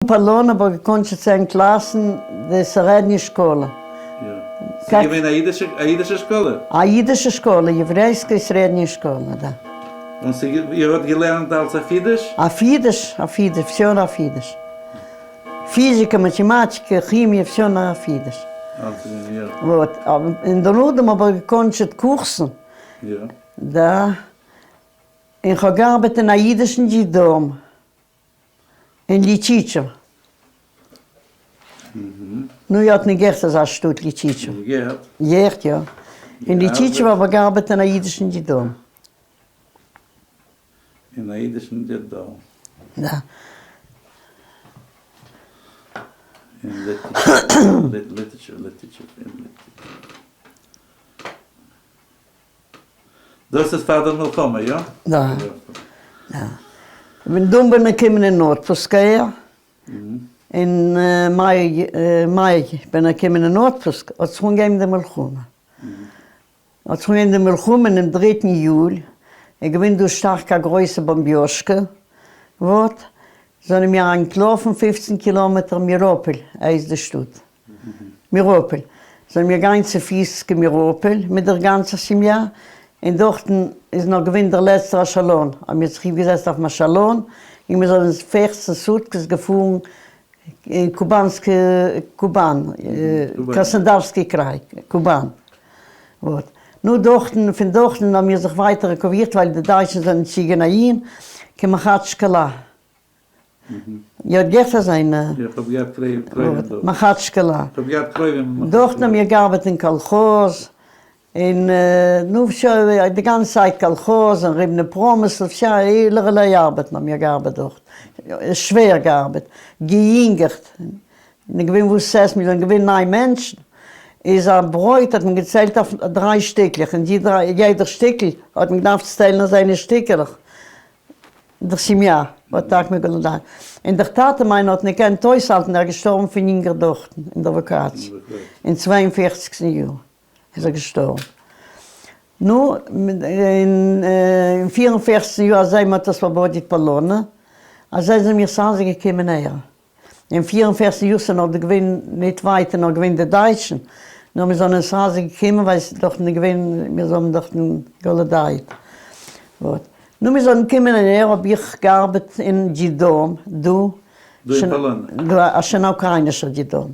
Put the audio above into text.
פאלאנא האב איך געקאנטשעט צען קלאסן די סרעדני שקאלע. יא. ס'איז געווען א אידישע א אידישע שקאלע? א אידישע שקאלע, יעוורעיסקע סרעדני שקאלע, דא. און ס'איז איר האט געלערנט אלץ אויף אידיש? אויף אידיש, אויף אידיש, всё אויף אידיש. פיזיקע, מאטעמאטיקע, כימיע, всё אויף אידיש. אלץ איז יא. вот. און דערנאכדעם האב איך געקאנטשעט קורסן. יא. דא. און כ'האב געארבעט אין א אידישן детдом. אין ליטשיטשא. נו איר האט ניט געהערט אזא שטאט ליטשיטשא? געהערט. געהערט יא. אין ליטשיטשא האב איך געארבעט אין א אידישן детдом. אין א אידישן детдом. יא. אין ליטיטשא, ליטיטשא, ליטיטשא, אין ליטיטשא. דאס איז פאר די מלחמה, יא? יא. יא. ווען דאן בין איך געקומען אין отпуск אהער, אין מאי מאי בין איך געקומען אין отпуск, האט זיך אנגעהויבן די מלחמה. האט זיך אנגעהויבן די מלחמה אינעם דריטן יול, איז געווען דא שטארק א גרויסע бомбёжка, вот, זענען מיר אנטלאפן פופצן קילאמעטער מיראפעל הייסט די שטאט, מיראפעל, זענען מיר געגאנגען צו פיס קיין מיראפעל מיט דער גאנצער семья, און דארטן איז נאך געווען דער לעצטער עשאלאן, האבן מיר זיך אויפגעזעצט אויפן עשאלאן, און מיר זענען פערצן סוטקעס געפארן אין קובאנסקע, קובאן, קראסנאדארסקי край, קובאן. вот. נו דארטן, פון דארטן האבן מיר זיך ווייטער עוואקואירט ווייל די דייטשן זענען צוגעגאנגען אהין, קיין מאכאטשקאלא. איר האט געהערט אזוינע? איך האב געהאט קרובים דארט. מאכאטשקאלא. איך האב געהאט קרובים אין מאכאטשקאלא. דארטן האבן מיר געארבעט אין קאלכאז, און נו שוין די גאנצע צייט קאלכאז און рыбный промысел, всё אלערליי ארבעטן האבן מיר געארבעט דארט. שווער געארבעט, געהונגערט, נישט געווען וואס צו עסן, מיר זענען געווען ניין מענטשן, איז א ברויט האט מען געציילט אויף דריי שטיקלעך, און די דריי, יעדער שטיקל האט מען געדארפט צוטיילן אזוינע שטיקעלעך. דער семья האט טאקע מיר געלאדענט, און דער טאטע מיינער האט ניט געקענט אויסהאלטן, ער איז געשטארבן פון הונגער דארטן אין דער עוואקואציע, אין צוויי און פערציגסטן יאר איז ער געשטארבן. נו, אין פיר און פערציגסטן יאר אזוי מען האט освободить פאלאנע, אזוי זענען מיר סאיז געקומען אהער. אין פיר און פערציג יאר ס'איז נאך געווען ניט ווייט איז נאך געווען די דייטשן, נאר מיר זענען סאיז געקומען ווייל ס'איז דארטן געווען מיר זאלן דארטן голодать. вот. נו מיר זענען געקומען אהער האב איך געארבעט אין детдом דא, דא אין פאלאנע? דא א שוין א אוקראינישער детдом.